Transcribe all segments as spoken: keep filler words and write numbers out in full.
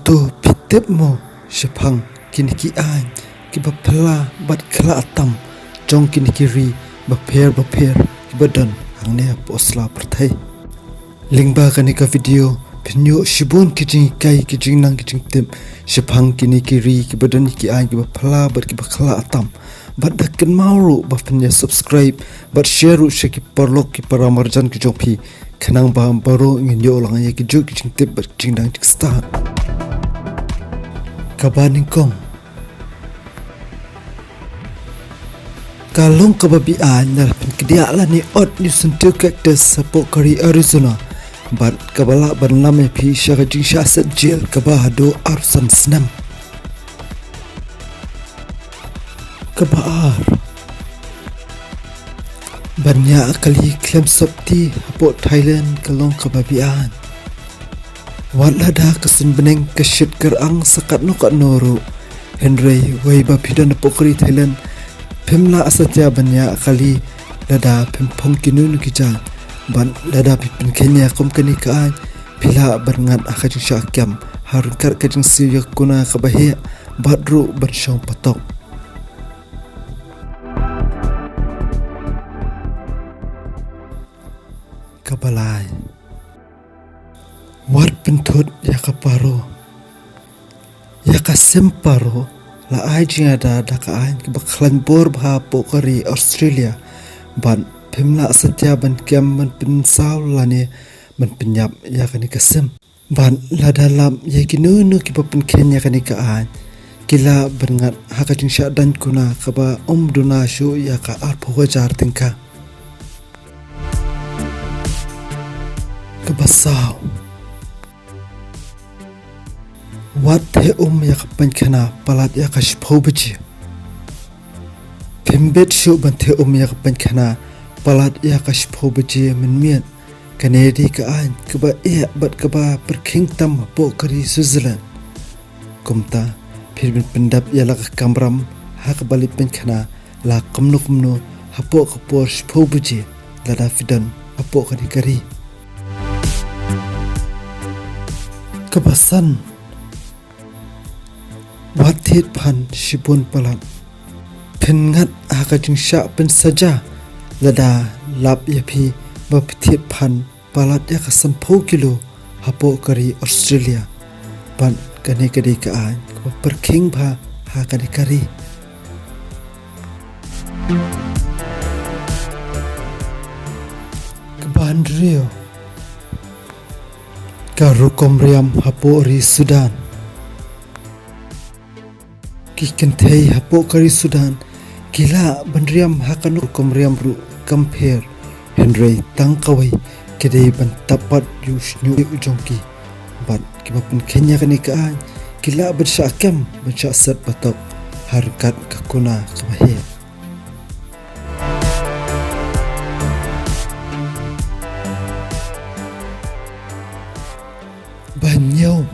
To phi tip mo shaphang kine ki aiñ kiba phylla bad khlad tam jong kine ki ri bapher bapher kiba don hangne hapoh sla pyrthei. Lyngba kane ka video phin ïoh shibun ki jinghikai, ki jingnang, ki jingtip shaphang kine ki ri kiba don ki aiñ kiba phylla bad kiba khlad tam. Bad da kynmaw ruh ba phin ïa subscribe bad share ruh sha ki paralok ki para marjan ki jong phi, khnang ba baroh ngin ïoh lang ïa ki juh ki jingtip bad jingnang jingstad. Kaba nyngkong, ka long kaba biang na la pynkhyndiat lane ot ïa u syntiew cactus hapoh ka ri Arizona, bad kaba lah ban lam ïa phi sha ka jingshah set jel kaba haduh arphew san snem. Kaba ar, ban ïa kali khlem sopti hapoh Thailand ka long kaba biang. Wat lada ka suiñ bneng ka shit kyrang sa katno katno ruh, hynrei wei ba phi don hapoh ka ri Thailand, phim lah satia ban ïa kali lada phim phong kino kino ki jaiñ. Bad lada phi pynkheiñ ïa kum kane ka aiñ, phi lah ban ngat ha ka jingshah kem ha ryngkat ka jingsiew ïa ka kuna kaba heh bad ruh ban shong patok. Kaba lai, wat pynthut ïa ka paro, ïa ka sim paro. La ai jingada da ka aiñ kaba khlaiñ bor bha hapoh ka ri Australia, bad phim lah satia ban kem ban pynsaw lane ban pynïap ïa kane ka sim. Bad lada lap ïa kino kino kiba pynkheiñ ïa kane ka aiñ, ki lah ban ngat ha ka jingshah daiñ kuna kaba ym duna shuh ïa ka arphew hajar tyngka. Kaba saw, wat theh um ïa ka painkhana palat ïa ka shiphew baje. Phim bit shuh ban theh um ïa ka painkhana palat ïa ka shiphew baje mynmiet. Kane dei ka aiñ kaba eh bad kaba pyrkhing tam hapoh ka ri Switzerland. Kumta, phi dei ban pyndap ïa la ka kamram ha kaba leit painkhana la kumno kumno hapoh ka por shiphew baje lada phi don hapoh kane ka ri. Kaba san, wat thied phan shibun palat. Phin ngat ha ka jingshah pynsaja lada lap ïa phi ba phi thied phan palat ïa ka sanphew kilo hapoh ka ri Australia. Bad kane ka dei ka aiñ kaba pyrkhing bha ha kane ka ri. Kaba hynriew, ka rukom riam hapoh ri Sudan. Ki kynthei hapoh ka ri Sudan ki lah ban riam ha kano rukom riam ruh kam pher, hynrei tang kawei ka dei ban tap pat ïa u shñiuh jong ki. Bad kiba pynkheiñ ïa kane ka aiñ ki lah ban shah kem ban shah set patok ha ryngkat ka kuna kaba heh. Ba hynñiew,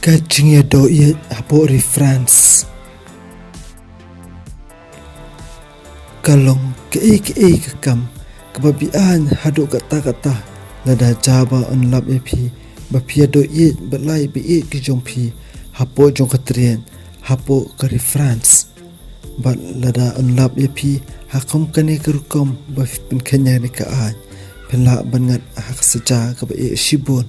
ka jingïadoh ïeit hapoh ri France. Ka long kaei kaei ka kam kaba biang haduh katta katta lada jia ba yn lap ïa phi ba phi ïadoh ïeit bad la ïeit ba ïeit ki jong phi hapoh jong ka tren hapoh ka ri France. Bad lada yn lap ïa phi ha kum kane ka rukom ba phi pynkheiñ ïa kane ka aiñ, phin lah ban ngat ha ka saja kaba eh shibun.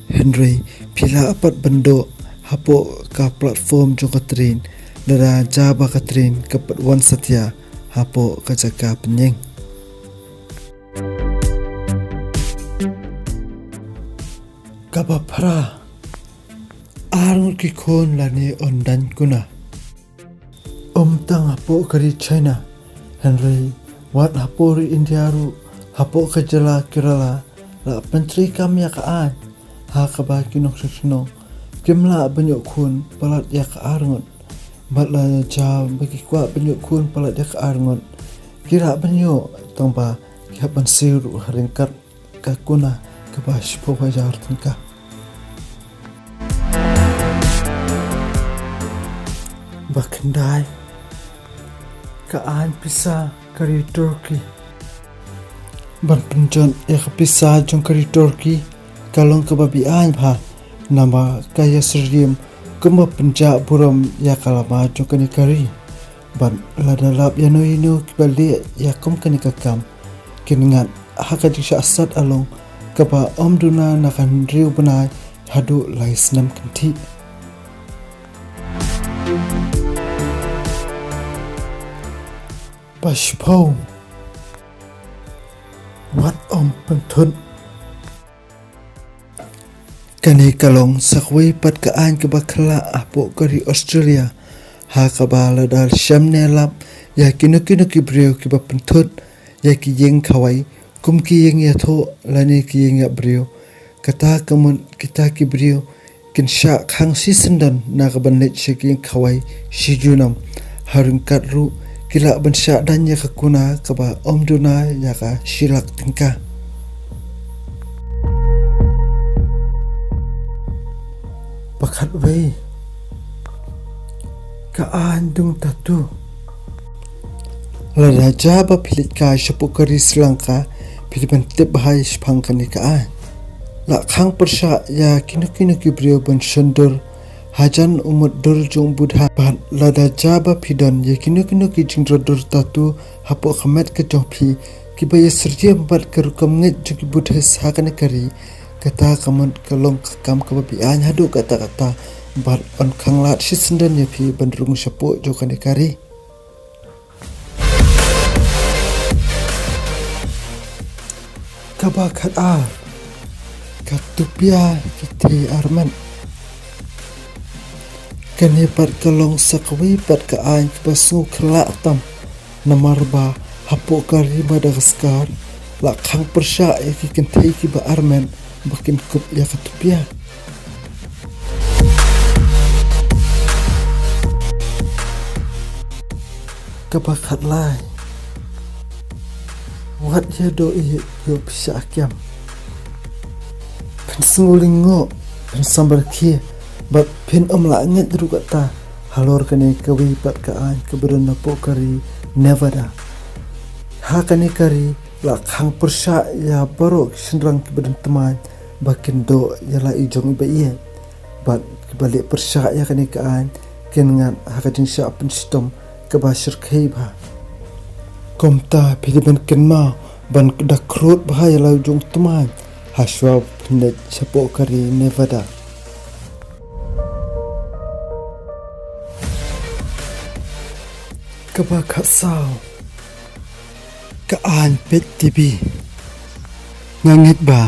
Hynrei phi lah pat ban doh hapoh ka platform jong ka tren lada jia ba ka tren ka pat wan satia hapoh ka jaka pynïeng. Kaba phra, arngut ki khun lane ynda dang kuna. Ym tang hapoh ka ri China, hynrei wat hapoh ri India ruh, hapoh ka jylla Kerala, la pyntreikam ïa ka aiñ ha kaba ki nongshong shnong kim lah ban ïoh khun palat ïa ka arngut. Bad la jia ba ki kwah ban ïoh khun palat ïa ka arngut, ki lah ban ïoh tang ba ki hap ban siew ruh ha ryngkat ka kuna kaba shiphew hajar tyngka. Ba khyndai, ka aiñ pisa ka ri Turkey. Ban pynjot ïa ka pisa jong ka ri Turkey ka long kaba biang bha. Namar ka ïasyriem kumba pynjah burom ïa ka lama jong kane ka ri. Bad lada lap ïano ïano kiba leh ïa kum kane ka kam, kin ngat ha ka jingshah sat along kaba ym duna na ka hynriew bnai haduh lai snem kynthih. Ba shiphew. Wat ym pynthut. Kane ka long sa kawei pat ka aiñ kaba khlaiñ hapoh ka ri Australia, ha kaba lada shem ne lap ïa kino kino ki briew kiba pynthut ïa ki ïing khawai, kum ki ïing ïathuh lane ki ïing ïap briew, kata ka mut kita ki briew kin shah khang shisyndon na ka ban leit sha ki ïing khawai shi junom. Ha ryngkat ruh ki lah ban shah daiñ ïa ka kuna kaba ym duna ïa ka shi lak tyngka. Ba khatwei. Ka aiñ dung tattoo. Lada jia ba phi leit kai shapoh ka ri Sri Lanka, phi dei ban tip bha shaphang kane ka aiñ. La khang pyrshah ïa kino kino ki briew ban shon dur hajan u mutdur jong u Buddha. Bad lada jia ba phi don ïa kino kino ki jingdro dur tattoo hapoh ka met ka jong phi, kiba ïasyriem bad ka rukom ngeit jong ki Buddhist ha kane ka ri, kata ka mut ka long ka kam kaba beaiñ haduh katta katta, bad yn khang lad shisyndon ïa phi ban rung shapoh jong kane ka ri. Kaba khatar. Ka tupia ki thei armet. Kane pat ka long sa kawei pat ka aiñ kaba sngewkhlaiñ tam. Namar ba hapoh ka ri Madagascar la khang pyrshah ïa ki kynthei kiba armet ba kin kup ïa ka tupia. Kaba khatlai. Wat ïa doh ïa pisa kiam. Phin sngewlyngngoh, phin sambar khie, bad phin ym lah ngeit ruh kata halor kane kawei pat ka aiñ kaba don hapoh ka ri Nevada. Ha kane ka ri la khang pyrshah ïa baroh ki shynrang kiba don thymmai ba kin doh ïa la i jong i ba ïeit. Bad kiba leh pyrshah ïa kane ka aiñ kin ngat ha ka jingshah pynshitom kaba shyrkhei bha. Kumta phi dei ban kynmaw ban da khrud bha ïa la u jong u thymmai ha shuwa phin leit shapoh ka ri Nevada. Kaba khatsaw. Ka aiñ peit TV. Nga ngeit ba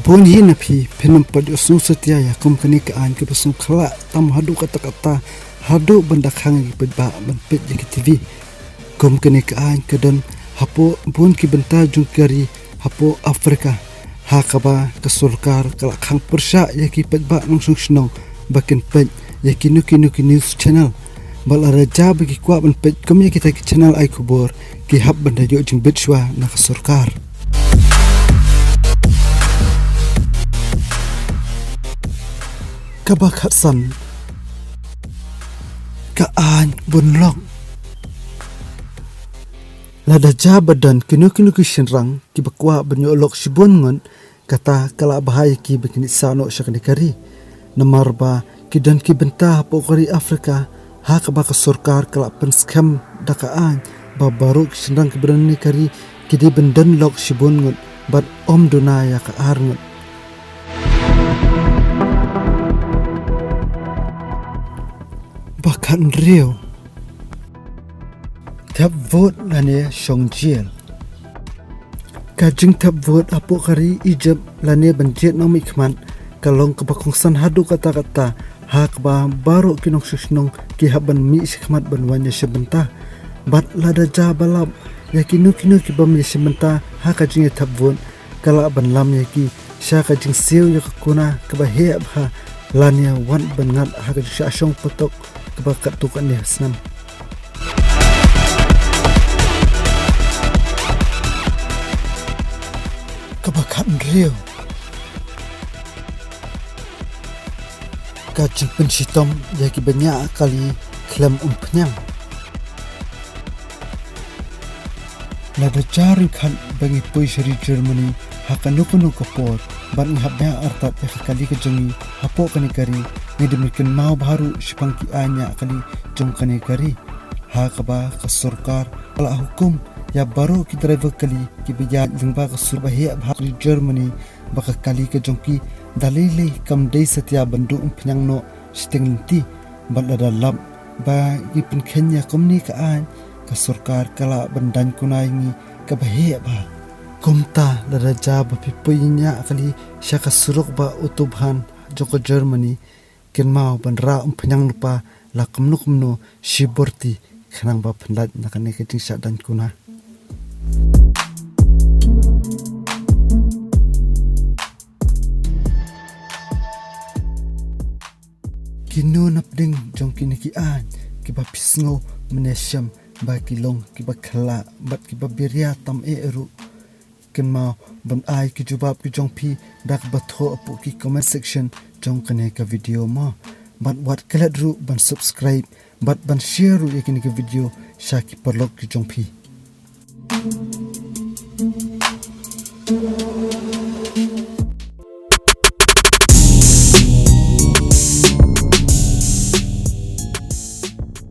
bun hi na phi phin ym pat ïohsngew satia ïa kum kane ka aiñ kaba sngewkhlaiñ tam haduh katta katta, haduh ban da khang ïa ki paidbah ban peit ïa ki TV. Kum kane ka aiñ ka don hapoh bun ki bynta jong ka ri hapoh Africa, ha kaba ka sorkar ka la khang pyrshah ïa ki paidbah nongshong shnong ba kin peit ïa kino kino ki news channel. Bad lada jia ba ki kwah ban peit kum ïa kita ki channel ai khubor, ki hap ban da ïoh jingbit shuwa na ka sorkar. Kaba khatsan. Ka aiñ bun lok. Lada jia ba don kino kino ki shynrang kiba kwah ban ïoh lok shibun ngut, kata ka la bha ïa ki ba kin ïa sah noh sha kane ka ri. Namar ba ki don ki bynta hapoh ka ri Africa, ha kaba ka sorkar ka la pynskhem da ka aiñ ba baroh ki shynrang kiba don ha kane ka ri ki dei ban don lok shibun ngut bad ym duna ïa ka ar ngut. Ba khathynriew. Thep vote lane shong jail. Ka jingthep vote hapoh ka ri Egypt lane ban jied nongmihkhmat ka long kaba kongsan haduh katta katta, ha kaba baroh ki nongshong shnong ki hap ban mih shakhmat ban wan ïashim bynta. Bad lada jia ba lap ïa kino kino ki bym ïashim bynta ha ka jingïathep vote, ka lah ban lam ïa ki sha ka jingsiew ïa ka kuna kaba heh bha lane wat ban ngat ha ka jingshah shong patok kaba katto katne snem. Kaba khathynriew. Ka jingpynshitom ïa kiba ñiah kali khlem umphniang. Lada jia ryngkat ba ngi poi sha ri Germany, Ha kano kano ka por, bad ngi hap ban artat ïa ka kali ka jong ngi hapoh kane ka ri, ngi dei ban kynmaw bha ruh shaphang ki aiñ ïa kali jong kane ka ri. Ha kaba ka sorkar ka la hukum ïa baroh ki driver kali kiba ïaid lyngba ka surok ba heh bha ka ri Germany, ba ka kali ka jong ki da lei lei kam dei satia ban duh umphniang noh shiteng lynti. Bad lada lap ba ngi pynkheiñ ïa kumne ka aiñ, ka sorkar ka lah ban daiñ kuna ïa ngi kaba heh bha. Kumta lada jia ba phi poi ïa kali sha ka surok ba autobahn jong ka Germany, kynmaw ban rah umphniang lypa la kumno kumno shi bor ti, khnang ba phin lait na kane ka jingshah daiñ kuna. Kino napdeng jong kine ki aiñ kiba phi sngew mynne shem ba ki long kiba khlaiñ bad kiba biria tam eh ruh? Kynmaw ban ai ki jubab ki jong phi da kaba thoh hapoh ki comment section jong kane ka video mo. Bad wat klet ruh ban subscribe bad ban share ruh ïa kine ki video sha ki paralok ki jong phi.